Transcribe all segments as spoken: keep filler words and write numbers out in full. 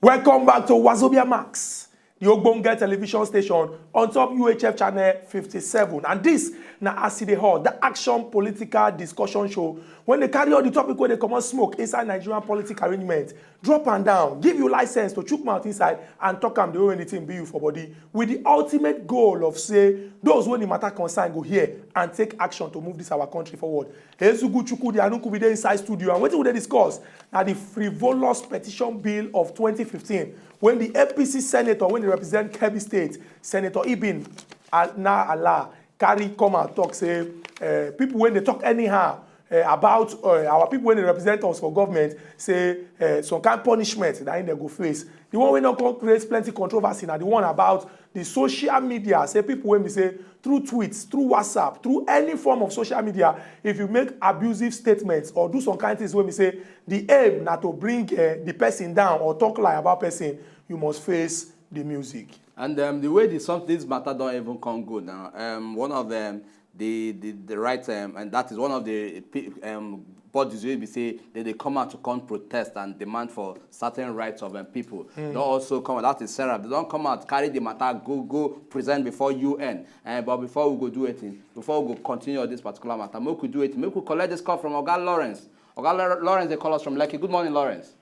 Welcome back to Wazobia Max, the Ogbonge television station on top U H F channel fifty-seven. And this na As E Dey Hot, the action political discussion show when they carry all the topic where they comot smoke inside Nigerian politic arrangement, drop am down, give you license to chook mouth inside and talk am the way the thing be you for body, with the ultimate goal of say those wey the matter concern go hear and take action to move this our country forward. Ezugu Chukwudi Anukubi dey inside studio, and wetin we dey discuss na the frivolous petition bill of twenty fifteen when the A P C senator wey dey represent Kebbi State, Senator Ibin Al- Na Allah, carry come out talk say uh, people wey dey talk anyhow uh, about uh, our people wey dey represent us for government say uh, some kind punishment na im dem go face. The one wey no come create plenty controversy na the one about the social media, say people wey be say through tweets, through WhatsApp, through any form of social media, if you make abusive statements or do some kind things wey be say the aim na to bring uh, the person down or talk lie about person, you must face the music. And um, the way the some this matter don't even come good now. Um, one of them, the the, the right um, and that is one of the pe- um, bodies wey be say they dey come out to come protest and demand for certain rights of um, people. Don also come out, that is Sarah. They don come out, carry the matter, go go present before U N. Uh, but before we go do anything, before we go continue on this particular matter, make we do it. Make we collect this call from Oga Lawrence. Oga Lawrence, they call us from Lekki. Good morning, Lawrence.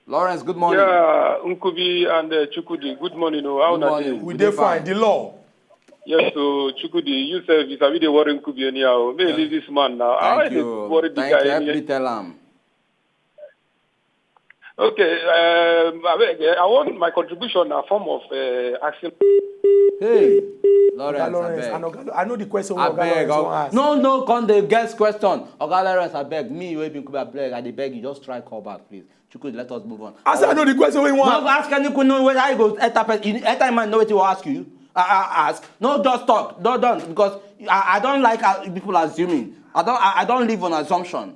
Lawrence, good morning. Yeah, Nkubi and uh, Chukwudi, good morning. Oh, how Good una morning. dey? We dey fine. The law. Yes, so Chukwudi, you sef, you sabi dey worry Nkubi anyhow. May you leave this man now. How Thank dey you. worry the Thank you. guy Help anyhow? me tell him. Okay, um, I, beg, I want my contribution na form of uh, asking. Hey, Oga Lawrence, Lawrence, abeg. and Oga, I know the question wey Oga Abeg, Lawrence wan oh, ask. No, no, come the guest question. Oga Lawrence, abeg, me wey be Nkubi, abeg, I dey beg you, just try call back, please. Chukwudi, let us move on. I say I know the question wey you No wan go ask any question wey I go enter person. You enter man know wetin he wan ask you. I, I ask. No, just talk. Don't don't because I, I don't like how people assuming. I don't I, I don't live on assumption.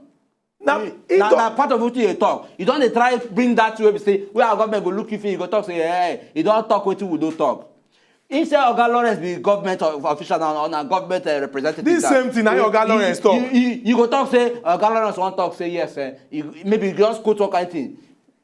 na na he na talk part of wetin you dey talk. You don dey try bring that way be say where our government go look you finish, you go talk say hey, you don talk wetin we no talk. He say Oga Lawrence be government of- official na or na government uh, representative. This na. same thing na You- Oga you- Lawrence you- talk. You, you go talk say Oga Lawrence wan talk say yes, eh, you, maybe you just quote one kind thing,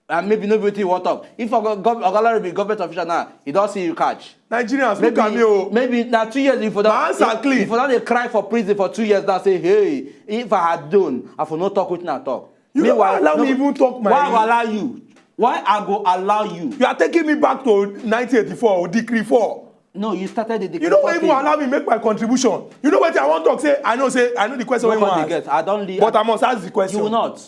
and maybe no be wetin you wan talk. If Oga, gov- Oga Lawrence be government official now, he don see you catch. Nigerians, look at me o. Maybe na two years if you don My answer if, clean. If you don dey cry for prison for two years now, say hey, if I had known, I for no talk wetin I talk. You never Meanwhile, allow no- me even talk my Why I go allow you? Why I go allow you? You are taking me back to nineteen eighty-four, decree four. No, you started the decree. You no wan even allow me make my contribution. You know wetin I wan talk say I know say I know the question wey you wan ask. I don leave. But I must ask the question. You will not.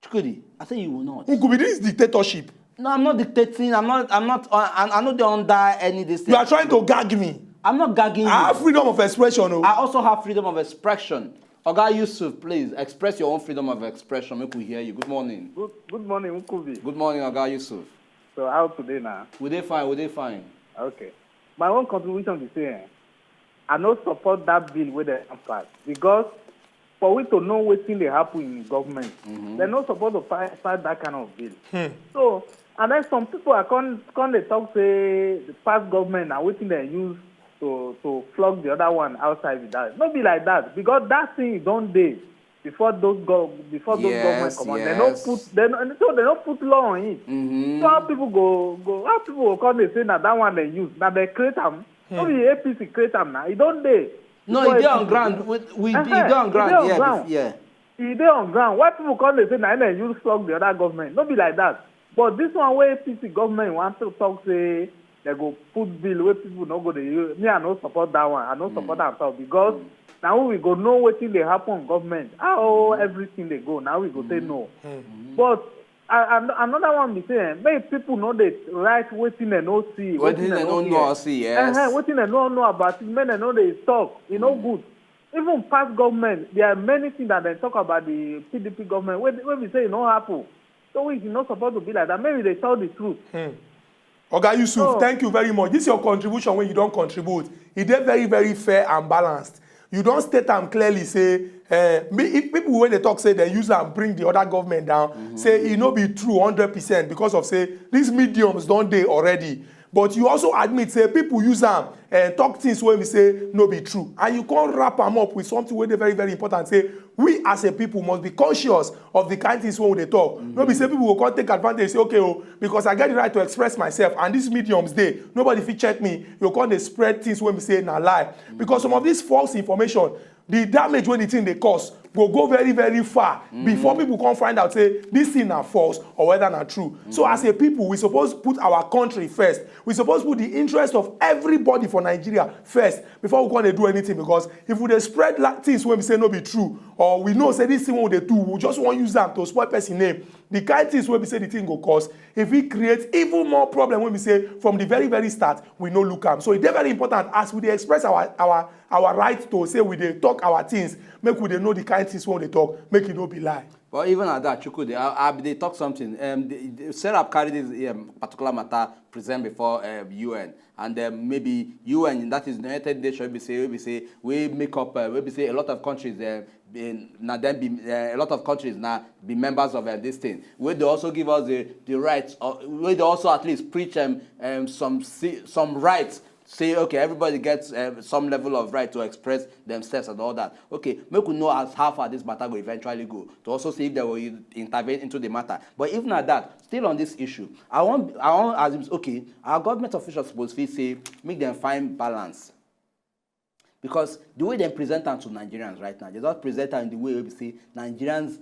Chukwudi, I say you will not. Nkubi, this is dictatorship. No, I'm not dictating. I'm not. I'm not. Uh, I, I no dey under any this thing. You are trying to gag me. I'm not gagging you. I have freedom of expression o. I also have freedom of expression. Oga Yusuf, please express your own freedom of expression. Make we hear you. Good morning. Good, good morning, Nkubi. Good morning, Oga Yusuf. So how today now? We dey fine. We dey fine. Okay. My own contribution be say eh, I no support that bill wey dem pass because for we to know wetin dey happen in government, dem no suppose to pass, pass that kind of bill. So and then some people are come come dey talk say the past government na wetin dem use to to flog the other one outside be that. No be like that because that thing don dey before those go before those Yes, government comot. Dem no yes. put dem no so dem no put law on it. Mm-hmm. So how people go go how people go come dey say na that one dem use na dem create am. No be A P C create am na e don dey. No, Before e dey A P C on ground. do- We, we, e Uh-huh, dey on e ground. dey on Yeah, ground. bef- yeah. E dey on ground. Why people come dey say na dem use flog the other government? No be like that. But this one wey A P C government wan to talk say dem go put bill wey people no go dey use. Me I no support that one. I no support am at all because na we we go know wetin dey happen in government. How everything dey go. Na we go say no. But a- an- another one be say eh, make people no dey write wetin dem no see. Wetin dem no know hear. or see, yes. Uh-huh, wetin dem no know about it, make dem no dey talk. E no good. Even past government, there are many things that dem talk about the P D P government wey wey be say e no happen. So we e no suppose to be like that. Make we dey tell the truth. Oga Yusuf, So- thank you very much. This your contribution wey you don contribute. E dey very very fair and balanced. You don state am clearly say eh, me- if people wey dey talk say dem use am bring the other government down, say e no be true hundred percent because of say these mediums don dey already. But you also admit say people use am uh, talk things wey be say no be true, and you come wrap am up with something wey dey very, very important, say we as a people must be conscious of the kind things wey we dey talk. No be say people go come take advantage, say, "Okay, oh, because I get the right to express myself and these mediums dey, nobody fit check me." You come dey spread things wey be say na lie, because some of this false information, the damage wey the thing dey cause go go very, very far before people come find out say this thing na false or whether na true. So as a people, we suppose put our country first. We suppose put the interest of everybody for Nigeria first before we come dey do anything, because if we dey spread la- things wey be say no be true, or we know say this thing wey we dey do, we just wan use am to spoil person name, the kind things wey be say the thing go cause, e fit create even more problem wey be say from the very, very start we no look am. So e dey very important as we dey express our our our right to say we dey talk our things, make we dey know the kind things wey we dey talk, make e no be lie. But even at that, Chukwudi, I, I be dey talk something. Um, the, the, Serap carry this um, particular matter present before um, U N, and um, maybe U N, that is United Nations, we be say we be say we make up, uh, we be say a lot of countries, uh, been, na them be uh, a lot of countries now be members of uh, this thing. Where they also give us the the rights, or where they also at least preach um, um some si- some rights, say, okay, everybody gets uh, some level of right to express themselves and all that. Okay, make we know as how far this matter go eventually go, to also see if they will intervene into the matter. But even at that, still on this issue, I want I want as it's okay, our government officials suppose fit say make them find balance, because the way they present am to Nigerians right now, they just present am in the way we say Nigerians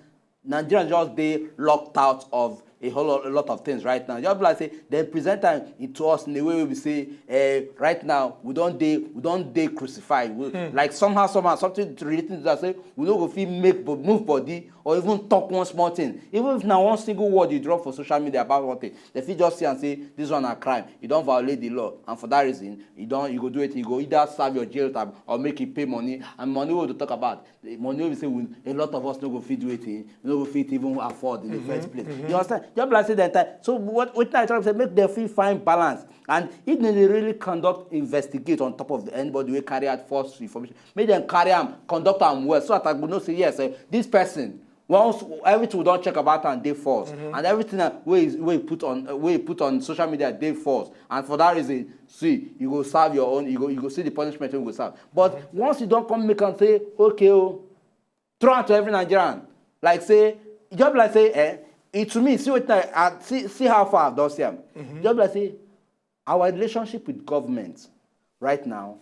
Nigerians just dey locked out of a whole lot, a lot of things right now. Just be like say they present am to us in a way we say, eh, right now we don't dey we don't dey crucified. We, Like somehow, somehow, something relating to that, say we no go fit make bo- move body or even talk one small thing. Even if na one single word you drop for social media about one thing, they fit just see and say this one na crime. You don't violate the law, and for that reason, you don't you go do it. You go either serve your jail time or make you pay money, and money we dey talk about the money wey be say we, a lot of us no go fit do it, eh, no go fit even afford in the first place. You understand? Just be like say that time. So what wetin I try to say, make dem fit find balance, and if dem dey really conduct investigate on top of anybody wey carry out false information, make dem carry am, conduct am well, so that I go know say yes, eh, this person, once everything we don check about am dey false, and everything na wey is wey put on uh, wey put on social media dey false, and for that reason, see, you go serve your own, you go you go see the punishment wey you go serve. But once you don come make am say, okay, oh, throw am to every Nigerian, like say, e just be like say, eh, e to me, see wetin I, I see see how far I don see am. Just be like say our relationship with government right now,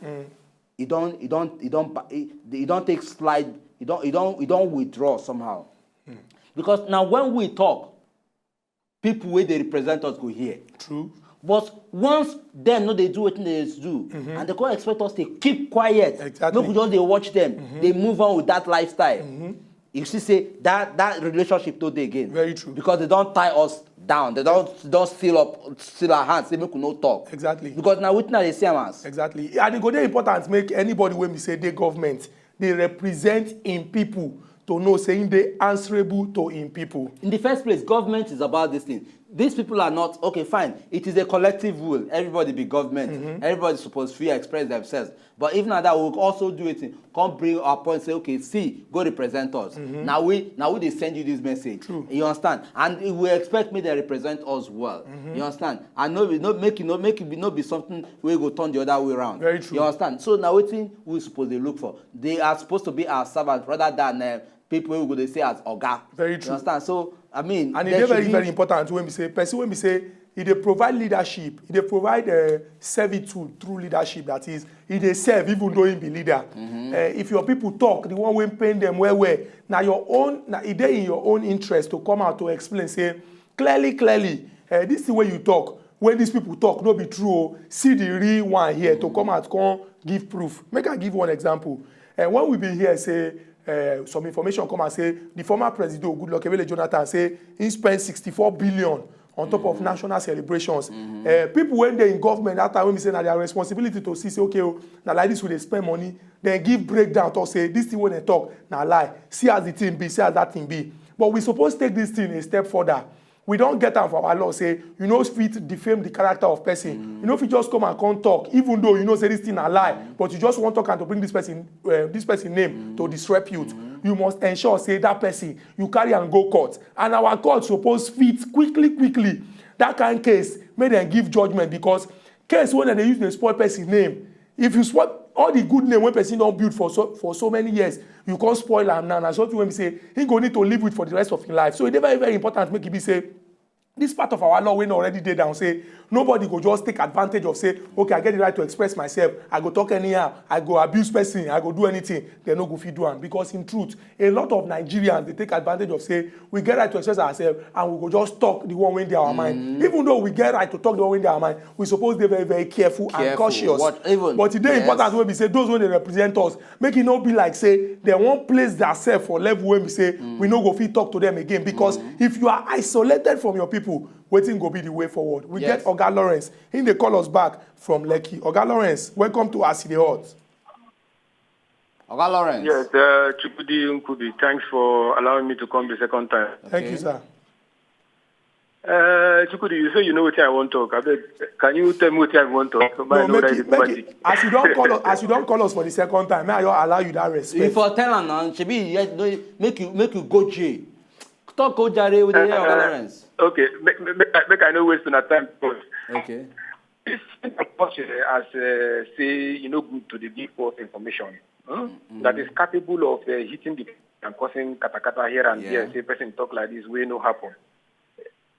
e don e don e don ba- e, e don take slide, e don e don e don withdraw somehow, because na when we talk, people wey dey represent us go hear. True. But once dem no dey do wetin dem dey do, and they come expect us to keep quiet, Exactly. Make we just dey watch them, they move on with that lifestyle. You see say that that relationship no dey again. Very true. Because they don tie us down, they don don seal up seal our hands, say make we no talk. Exactly. Because na wetin I dey see am as. Exactly. And e go dey important make anybody wey be say dey government dey represent im people, to know say im dey answerable to im people. In the first place, government is about this thing. These people are not okay. Fine, it is a collective will. Everybody be government. Everybody suppose free express themselves. But if not that, we will also do it. Come bring our point. Say, okay, see, go represent us. Now we now we dey send you this message. True. You understand? And we expect me they represent us well. You understand? And no, be- no make it no make it be no be something we go turn the other way around. Very true. You understand? So now wetin we suppose dey look for? They are supposed to be our servants rather than uh, people we go dey see as oga. Very You true. Understand? So I mean, And e there dey very, should be- very important when we say person wey be say e dey provide leadership, e dey provide uh, servitude through leadership. That is, e dey serve even though he be leader. Uh, if your people talk, the one wey pain them well well, na your own, na e dey in your own interest to come out to explain say clearly, clearly, uh, this thing wey you talk, when these people talk, no be true. Oh, see the real one here to come out, come give proof. Make I give one example. Uh, when we be here, say uh, some information come and say the former president Goodluck Ebele Jonathan say he spent sixty-four billion on top of national celebrations. Uh, people when they in government that time when we say na their responsibility to see say okay, oh, na like this we dey spend money. Then give breakdown to say this thing when they talk na lie. See as the thing be, see as that thing be. But we suppose take this thing a step further. We don get am for our law say you no fit defame the character of person. You no fit just come and come talk, even though you know say this thing na lie, but you just wan talk am to bring this person, uh, this person name to disrepute. You must ensure say that person you carry am go court, and our court suppose fit quickly, quickly that kind case make dem give judgment, because case wey dem dey use dey spoil person name, If you spoil all the good name wey person don build for so for so many years, you come spoil am now, na something wey be say he go need to live with for the rest of him life. So e dey very, very important make e be say this part of our law wey no already dey down say nobody go just take advantage of say, okay, I get the right to express myself, I go talk anyhow, I go abuse person, I go do anything, dem no go fit do am, because in truth, a lot of Nigerians dey take advantage of say we get right to express ourselves and we go just talk the one wey dey our mind. Even though we get right to talk the one wey dey our mind, we suppose dey very, very careful and cautious. But e dey important wey be say those wey dey represent us, make e no be like say dem wan place theirself for level wey be say we no go fit talk to them again, because if you are isolated from your people, wetin go be the way forward? We get Oga Lawrence, he dey call us back from Lekki. Oga Lawrence, welcome to As E Dey Hot. Oga Lawrence. Yes, uh, Chukwudi Nkubi, thanks for allowing me to come the second time. Thank you, sir. Uh, Chukwudi, you say you know what I want to talk. I beg, can you tell me what I want to talk? So I No, know make that it, is make magic. It, as you don call us, as you don call us for the second time, may I just allow you that respect? You for tell am now, shebi you hear, no, make you make you go jail. Talk go jare with the Oga Lawrence. Okay, make, make, make, I- make I no waste una time. But Okay. this thing of course, uh, as uh, say, you know, good to the give false information, huh? That is capable of uh, hitting the and causing katakata here and Yeah. there. Say person talk like this, wey no happen.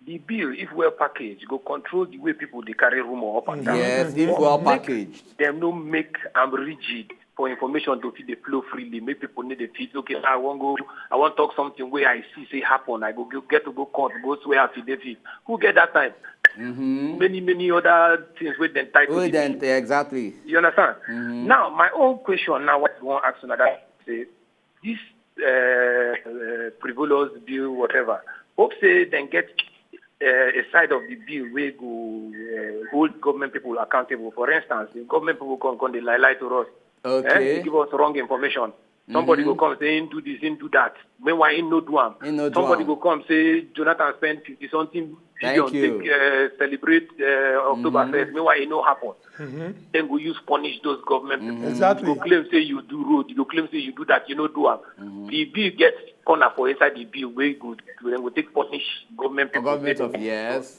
The bill, if well packaged, go control the way people dey carry rumor up and down. Yes, if well packaged. Dem no make am rigid for information to fit dey flow freely. Make people need dey fit. Okay, I wan go, I wan talk something wey I see say happen. I go get to go court, go swear affidavit. Who get that time? Many, many other things wey dem tie to Wey the then bill. Exactly. You understand? Now, my own question now, what I wan ask una that say this uh, uh, frivolous bill, whatever. Hope say dem get uh, a side of the bill wey go uh, hold government people accountable. For instance, if government people come come dey lie lie to us, eh, Okay. dey give us wrong information. Somebody go come say him do this, him do that. Meanwhile, him no do am. Him no do Somebody am. Go come say Jonathan spend fifty something Thank billion you. Take uh, celebrate uh, October first. Meanwhile, e no happen. Then go use punish those government people. Exactly. You go claim say you do road, you go claim say you do that, you no do am. The bill get corner for inside the bill wey go dem go take punish government people. Government of yes.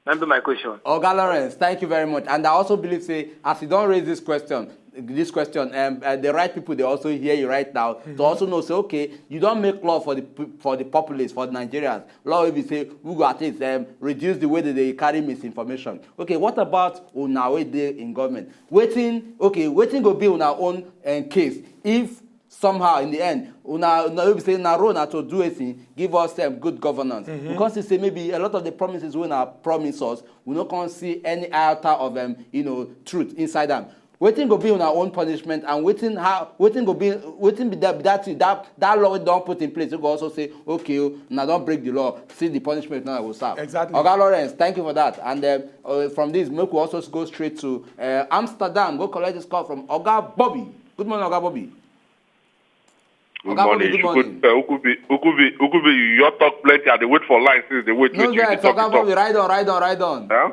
That be my question. Oga Lawrence, thank you very much. And I also believe say as you don raise this question, this question, um, uh, the right people dey also hear you right now to also know say okay, you don make law for the p- for the populace, for the Nigerians. Law wey be say we go at least um, reduce the way that they carry misinformation. Okay, what about una wey dey in government? Wetin okay, wetin go be una own um, case if somehow in the end una una wey be say na role na to do wetin give us um, good governance. We come see say maybe a lot of the promises wey una promise us, we no come see any iota of um, you know, truth inside am. Wetin go be una own punishment and wetin how wetin go be wetin be that be that thing that that law wey don put in place wey go also say okay o, una don break the law, see the punishment una go serve. Exactly. Oga Lawrence, thank you for that. And um, uh, from this, make we also go straight to uh, Amsterdam, go collect this call from Oga Bobby. Good morning, Oga Bobby. Good Oga Bobby, morning, good morning. Good, uh, Ukubi, Ukubi, Ukubi, you talk plenty. I dey wait for line since they wait. No wait, you vex, talk, Oga talk. Bobby, ride on, ride on, ride on. Huh?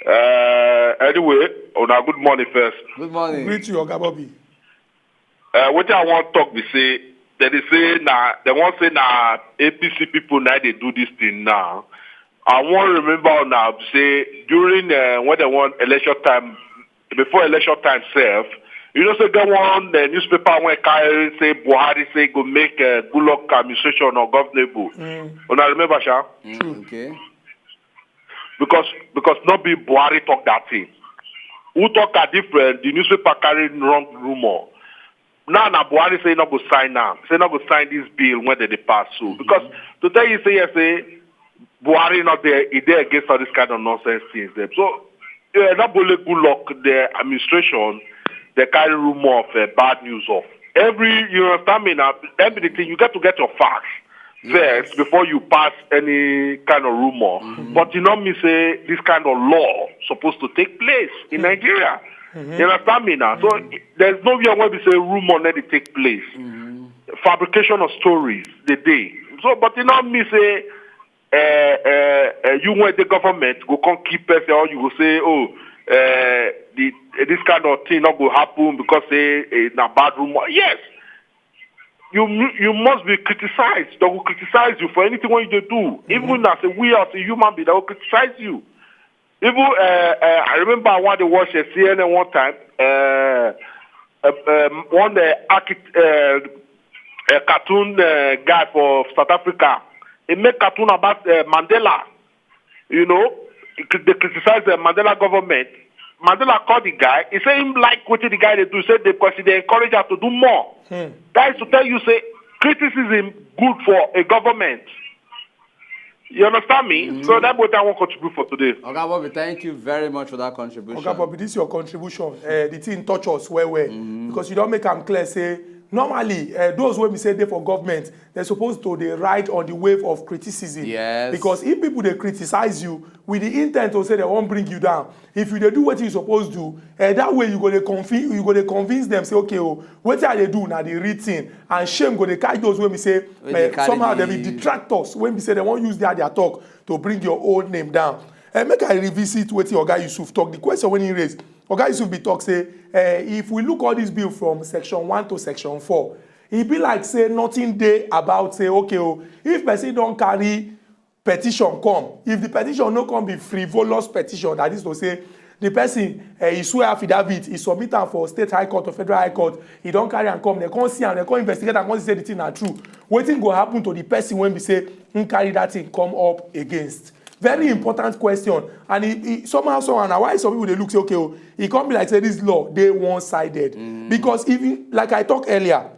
Uh, anyway, una good morning first. Good morning. Greet you, Oga Bobby. Uh, wetin I wan talk be say dem dey say na dem wan say na A P C people na dey do this thing now. I wan remember una say during uh, when dem wan election time, before election time sef, you know say get one uh, newspaper wey carry say Buhari say go make uh, Goodluck administration ungovernable. Una remember sha? Mm, okay. Because because no be Buhari talk that thing. Who talk am different? The newspaper carry wrong rumor. Now na Buhari say no go sign am. Say no go sign this bill when they dey pass so. Because to tell you say yes, say Buhari not there, e dey against all this kind of nonsense things. Dem. So uh, not only Goodluck, the administration, they carry rumor of uh, bad news of every. You understand me now? Everything you get to get your facts first before you pass any kind of rumor. But you know me say this kind of law supposed to take place in Nigeria. You understand me now? So there's no way where we say rumor let it take place. Fabrication of stories the day. So but you know me say uh, uh, uh, you when the government go come keep person or you go say oh uh, the, this kind of thing not go happen because say uh, na bad rumor. Yes, you mu- you must be criticized. They will criticize you for anything what you dey do. Even as a we as a human being, they will criticize you. Even uh, uh, I remember I want to watch a C N N one time. Uh, uh, um, one uh, archit- uh, a cartoon uh, guy for South Africa. He make cartoon about uh, Mandela. You know, he cri- they criticize the Mandela government. Mandela called the guy. He said him like what the guy they do. Said they because they encourage us to do more. That is to tell you, say criticism good for a government. You understand me? So that's what I want to contribute for today. Oga Bobby, thank you very much for that contribution. Oga Bobby, this your contribution. Uh, the thing touch us well well because you don't make am clear say normally uh, those wey be say dey for government, they supposed to dey ride on the wave of criticism. Yes. Because if people dey criticize you with the intent to say they wan bring you down, if you dey do wetin you suppose do, uh, that way you go dey convince you go dey convince them say okay o, wetin I dey do na the real thing, and shame go dey carry those wey be say Wey dey uh, carry somehow the- dem be detractors wey be say dem wan use their their talk to bring your own name down. Uh, make I revisit wetin Oga Yusuf talk. The question wey he raise, Oga Yusuf be talk say uh, if we look all this bill from section one to section four, e be like say nothing dey about say okay o, if person don carry petition come, if the petition no come be frivolous petition, that is to say the person uh, he swear affidavit, he submit am for state high court or federal high court, he don carry am come, dem come see am, dem come investigate am, come see say the thing na true, wetin go happen to the person wey be say him carry that thing come up against? Very important question. And e e somehow somehow na why some people dey look say okay o, e come be like say this law dey one sided. Because if you, like I talk earlier,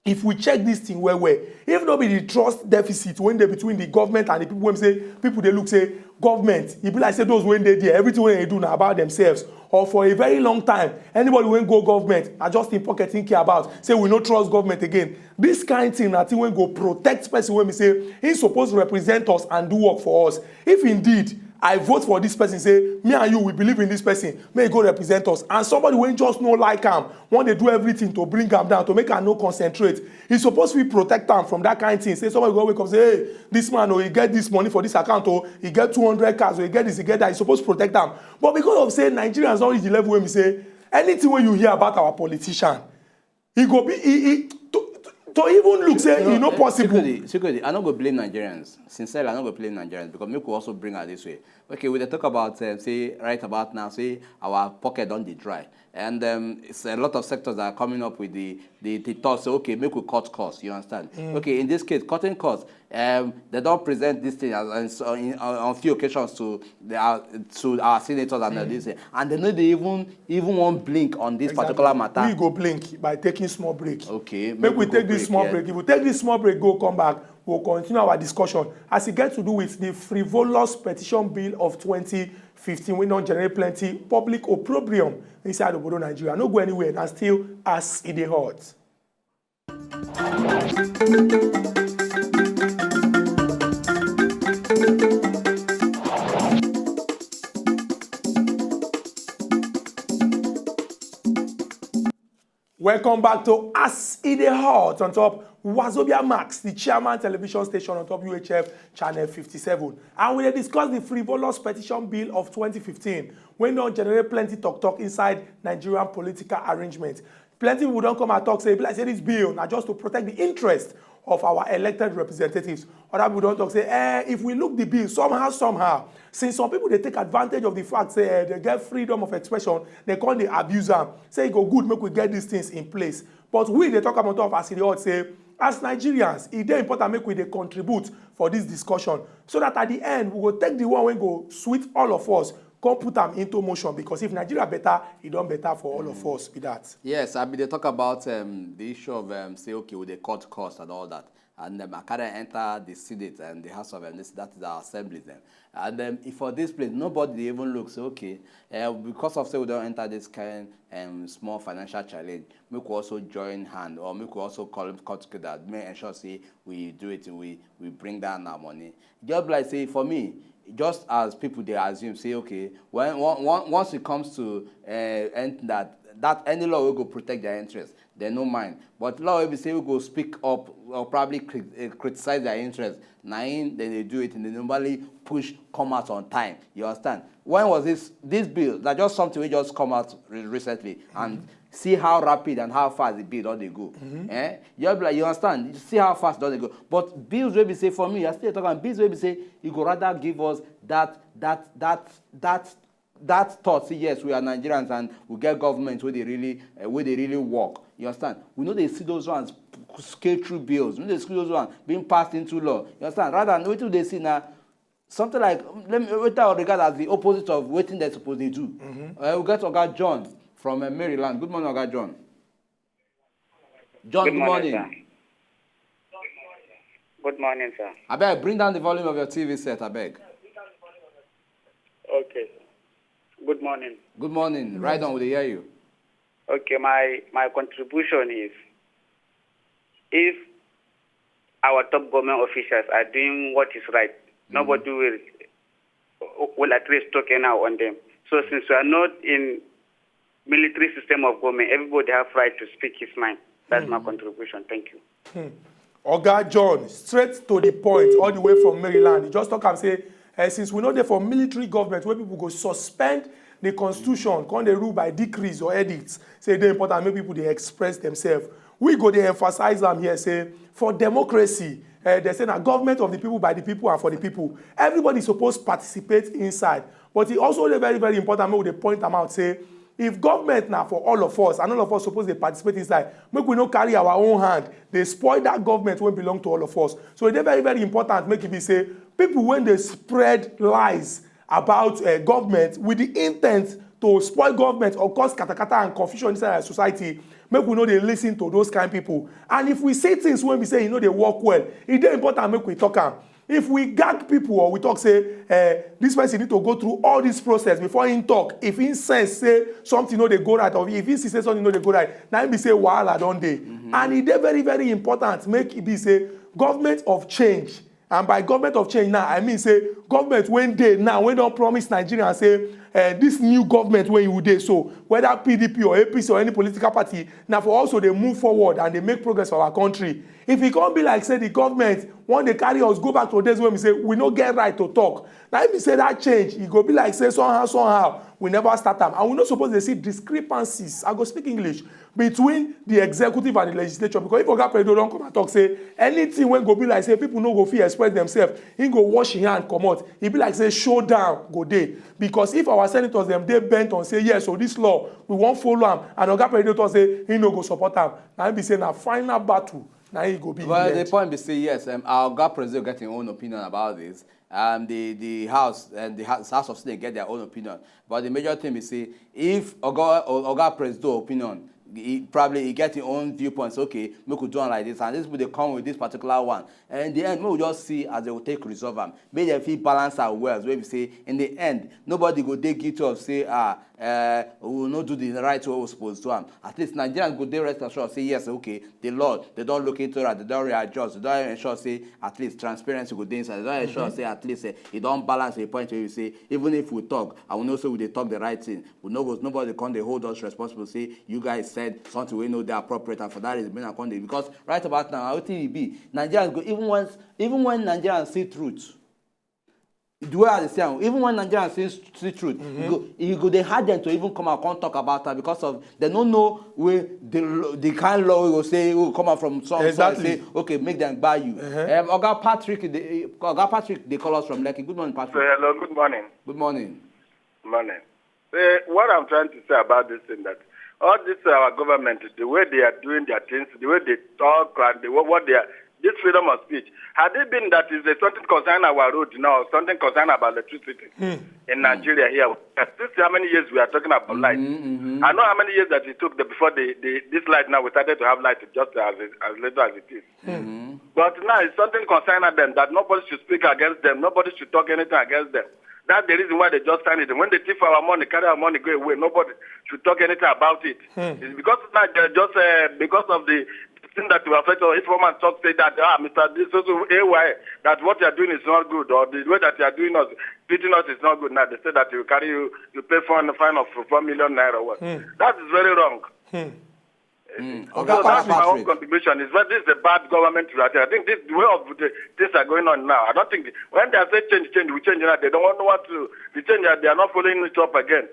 if we check this thing well well, if no be the trust deficit wey dey between the government and the people wey say people dey look say government, e be like say those wey dey there, everything wey dem do na about themselves, or for a very long time anybody wey go government na just him pocket him care about, say we no trust government again. This kind thing na thing wey go protect person wey be say he suppose represent us and do work for us. If indeed I vote for this person, say me and you we believe in this person, may he go represent us, and somebody wey just no like am wan dey do everything to bring am down, to make am no concentrate, he suppose fit protect am from that kind thing. Say somebody go wake up say hey, this man o, he get this money for this account o, he get two hundred cars o, he get this, he get that, he suppose protect am. But because of say Nigerians don reach the level wey be say anything wey you hear about our politician, e go be e e to to even look say e no possible. Secretly, secretly, I no go blame Nigerians. Sincerely, I no go blame Nigerians because make we also bring am this way. Okay, we dey talk about um, say right about now, say our pocket don dey dry, and um, it's a lot of sectors that are coming up with the the, the thought say okay, make we cut costs. You understand? Okay, in this case, cutting costs, um, they don present this thing as, as, uh, in, on, on few occasions to the, uh, to our senators and all this thing, and they no dey even even wan blink on this particular matter. We go blink by taking small break. Okay, Make we take this small yeah. break. If we take this small break, go come back, we'll continue our discussion as e get to do with the frivolous petition bill of twenty fifteen wey don generate plenty public opprobrium inside obodo Nigeria. No go anywhere, na still as e dey hot. Welcome back to As E Dey Hot on top Wazobia Max, the chairman television station on top U H F channel fifty-seven. And we dey discuss the frivolous petition bill of twenty fifteen wey don generate plenty talk talk inside Nigerian political arrangement. Plenty people don come and talk say e be like say this bill na just to protect the interest of our elected representatives. Other people don talk say eh, if we look the bill somehow somehow, since some people dey take advantage of the fact say eh, they get freedom of expression, they come dey abuse am, say e go good make we get these things in place. But we dey talk am on top of As E Dey Hot say as Nigerians, e dey important make we dey contribute for this discussion so that at the end we go take the one wey go sweet all of us, come put am into motion, because if Nigeria better, e don better for all of us be that. Yes, I bin dey talk about um, the issue of um, say okay, we dey cut cost and all that, and um, I carry enter the Senate and the House of um, this, that is our assembly then. And um, if for this place, nobody dey even look say okay, uh, because of say we don enter this kind um, small financial challenge, make we also join hand or make we also come cut together, make ensure say we do it, we we bring down our money. Just be like say for me, just as people dey assume say okay, when on- on- once it comes to uh, anything that that any law wey go protect their interest, dem no mind. But law wey be say we go speak up or probably cri- uh, criticize their interest, na im dem dey do it, and dem normally push come out on time. You understand? When was this this bill? Na just something wey just come out re- recently, and See how rapid and how fast the bill don dey go. Eh? You be like, you understand? You see how fast e don dey go. But bills wey be say, for me, I still talk am, bills wey be say, e go rather give us that that that that that thought say, yes, we are Nigerians and we get government wey dey really uh, wey dey really work. You understand? We no dey see those ones scale through bills. We no dey see those ones being passed into law. You understand? Rather, wetin we dey see na something like, let me, wetin I regard as the opposite of wetin dem suppose dey do. Uh, we get Oga John from uh, Maryland. Good morning, Oga John. John, good morning. Good morning, sir. Abeg, bring down the volume of your T V set, abeg. Okay, sir. Good morning. Good morning. Right on, we dey hear you. Okay, my my contribution is, if our top government officials are doing what is right, nobody will will at least talk anyhow on them. So since we are not in military system of government, everybody have right to speak his mind. That's my contribution. Thank you. Oga John, straight to the point, all the way from Maryland. He just talk am say, eh, since we no dey for military government wey people go suspend the constitution, come dey rule by decrees or edicts, say e dey important make people dey express themselves. We go dey emphasize am here say for democracy, eh, they say na government of the people, by the people, and for the people. Everybody suppose participate inside. But e also dey very, very important make we dey point am out say if government na for all of us and all of us suppose dey participate inside, make we no carry our own hand dey spoil that government wey belong to all of us. So e dey very, very important make e be say people wey dey spread lies about uh, government with the intent to spoil government or cause katakata and confusion inside our society, make we no dey listen to those kind people. And if we see things wey be say e no dey work well, e dey important make we talk am. If we gag people or we talk say eh, this person need to go through all this process before he talk, if he sense say something no dey go right, or if he see say something no dey go right, na him be say wahala don dey. And e dey very, very important make e be say government of change, and by government of change now, I mean say government wey dey now, wey don promise Nigerians say eh, this new government wey you dey so, whether P D P or A P C or any political party, na for us to dey move forward and dey make progress for our country. If e come be like say the government wan dey carry us go back to days wey be say we no get right to talk, na im be say that change, e go be like say somehow, somehow we never start am, and we no suppose dey see discrepancies. I go speak English, between the executive and the legislature, because if Oga Predo don come and talk say anything wey go be like say people no go fit express themselves, he go wash him hand comot. E be like say showdown go dey, because if our senators dem dey bent on say yes, so this law we wan follow am, and Oga Predo talk say he no go support am, na im be say na final battle na e go be. Well, in the the end. Point be say yes, um, our Oga President get him own opinion about this. Um, the the house and the house, house of Senate get their own opinion. But the major thing be say if Oga O- Oga President opinion, he, probably he get him own viewpoints. Okay, make we do am like this, and this people dey come with this particular one. And in the end, make we just see as they will take resolve am. Make dem fit balance our wells. Wey be say in the end, nobody go dey guilty of say ah uh, we will not do the right way we suppose do am. At least Nigerians go dey rest assured say yes, okay, the law, they don look into that, they don readjust, they don ensure say at least transparency go dey inside, they don ensure say at least eh, e don balance a point where you say even if we talk, I will know say we dey talk the right thing. We no go, nobody come dey hold us responsible say you guys said something wey no dey appropriate, and for that reason make una come dey, because right about now, wetin e be, Nigerians go, even when even when Nigerians see truth, the way I dey see am, even when Nigerians see see truth, e go e go dey hard dem to even come out come talk about am, because of dem no know wey the lo- the kind law wey go say wey go come out from some side Exactly. Say okay, make dem gba you. Um, Oga Patrick dey Oga Patrick dey call us from Lekki. Good morning, Patrick. Hello, good morning. Good morning. Morning. Uh, what I'm trying to say about this thing that all this our government, the way they are doing their things, the way they talk and the, what, what they are, this freedom of speech, had it been that is there something concern our road now, something concern about electricity in Nigeria here. Since how many years we are talking about light? I know how many years that it took the, before the, the this light now we started to have light just as it, as little as it is. But now it's something concerning them that nobody should speak against them, nobody should talk anything against them. That's the reason why they just stand it. When they thief our money, carry our money, go away, nobody should talk anything about it. It's because now they just uh, because of the thing that will affect us. If one man talk say that ah, Mister This so so A Y, that what you are doing is not good, or the way that you are doing us, treating us is not good. Now they say that you carry you you pay fine fine of four million naira or what. That is very wrong. Mm. So that's my own contribution. Is that this is a bad government right here. I think this the way of the things are going on now. I don't think the, when they say change, change, we change now. They don't want, want to the change that they are not following it up again.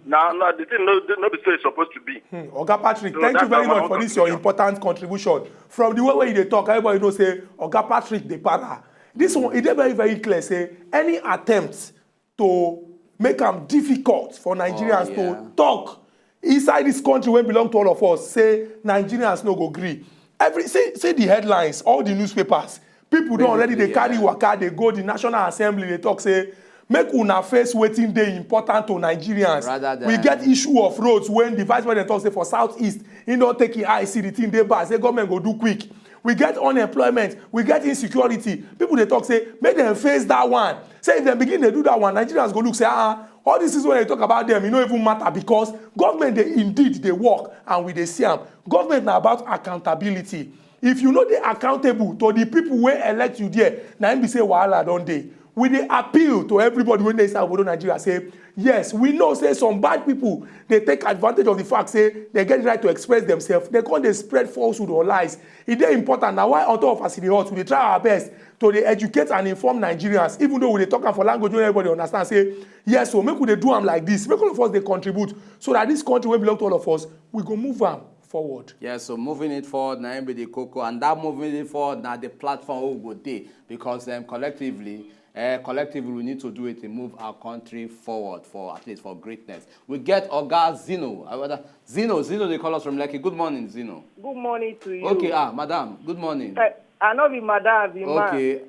Now, now the thing no, no be so it's supposed to be. Hmm. Oga Patrick, so thank you very much for this your important contribution. From the way where you dey talk, everybody know say Oga Patrick dey para. This one, e dey very very clear say any attempt to make am difficult for Nigerians oh, yeah. to talk inside this country wey belong to all of us say Nigerians no go gree. Every see see the headlines, all the newspapers, people don already dey carry waka dey go the National Assembly dey talk say make una face wetin dey important to Nigerians. Rather than we get issue of roads when the vice president talk say for southeast he don take him eye see the thing dey bad say government go do quick. We get unemployment, we get insecurity. People dey talk say make dem face that one. Say if dem begin dey do that one, Nigerians go look say ah all these things wey dem talk about dem e no even matter because government dey indeed dey work and we dey see am. Government na about accountability. If you no dey accountable to the people wey elect you there, na im be say wahala don dey. We dey appeal to everybody wey dey inside obodo Nigeria say yes, we know say some bad people dey take advantage of the fact say dem get the right to express themselves, dem come dey spread falsehood or lies. E dey important, na why on top of as e dey hot, we dey try our best to dey educate and inform Nigerians, even though we dey talk am for language wey everybody understand say yes o, make we dey do am like this, make all of us dey contribute so that this country wey belong to all of us, we go move am forward. Yeah, so moving it forward na im be the koko, and that moving it forward na the platform wey we go dey because um, collectively, uh, collectively we need to do it to move our country forward for at least for greatness. We get Oga Zino, uh, whether Zino, Zino dey call us from Lekki. Good morning, Zino. Good morning to you. Okay, ah, madam, good morning. Uh, I no be madam, I be man. Okay.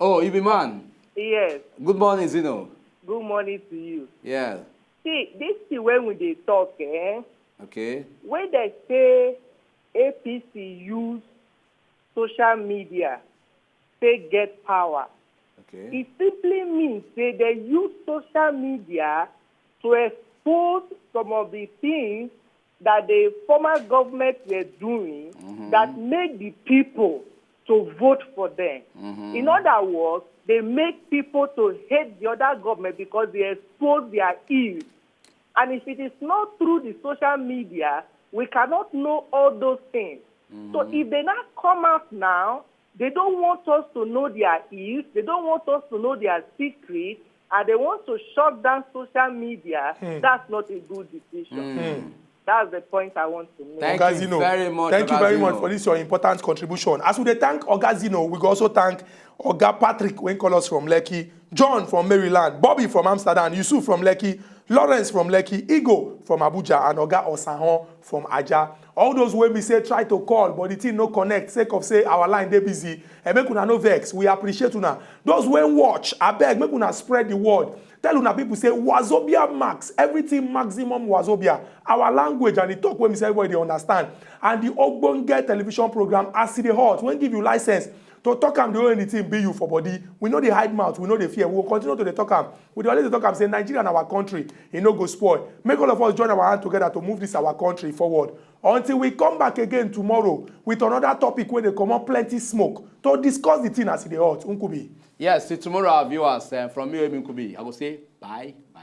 Oh, you be man? Yes. Good morning, Zino. Good morning to you. Yeah. See, this thing when we dey talk, eh? Okay. When they say A P C use social media take get power, okay. It simply means say they use social media to expose some of the things that the former government were doing mm-hmm. that made the people to vote for them. Mm-hmm. In other words, they make people to hate the other government because they expose their ills. And if it is not through the social media, we cannot know all those things. Mm-hmm. So if they not come out now, they don't want us to know their ills, they don't want us to know their secrets, and they want to shut down social media, hmm. That's not a good decision. Hmm. That's the point I want to make. Thank Oga you Zino, very much. Thank Oga you very Zino. Much for this your important contribution. As we dey thank Oga Zino, we go also thank Oga Patrick wey call us from Lekki, John from Maryland, Bobby from Amsterdam, Yusuf from Lekki, Lawrence from Lekki, Igo from Abuja, and Oga Osahon from Aja. All those wey be say try to call but the thing no connect sake of say our line dey busy, and make una no vex, we appreciate una. Those wey watch, abeg make una spread the word. Tell una people say Wazobia Max, everything maximum Wazobia. Our language and the talk wey be say everybody dey understand. And the ogbonge television program As E Dey Hot wey give you license to talk am the way the thing be you for body. We no dey hide mouth, we no dey fear. We go continue to dey talk am. We dey always dey talk am say Nigeria na our country, e no go spoil. Make all of us join our hand together to move this our country forward. Until we come back again tomorrow with another topic wey dey comot plenty smoke to discuss the thing as e dey hot. Nkubi. Yes, till tomorrow, our viewers, uh, from me, Emi Nkubi, I go say bye, bye.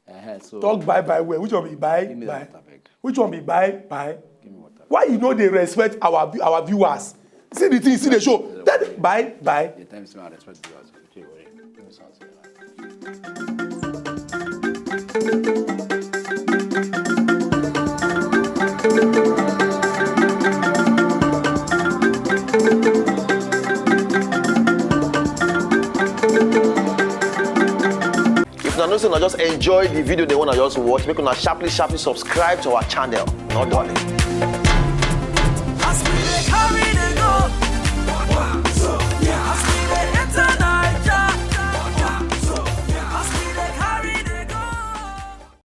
Uh-huh, so talk bye bye well. Which one be bye? Give me bye. That water, beg. Which one be bye bye? Give me water. Why you no dey respect our view- our viewers? See the thing, see the show. Tell them bye bye. The time is I respect viewers. Okay, wait. Give me something. If una know say una just enjoy the video dem wey una just watch, make una sharply sharply subscribe to our channel. No dulling.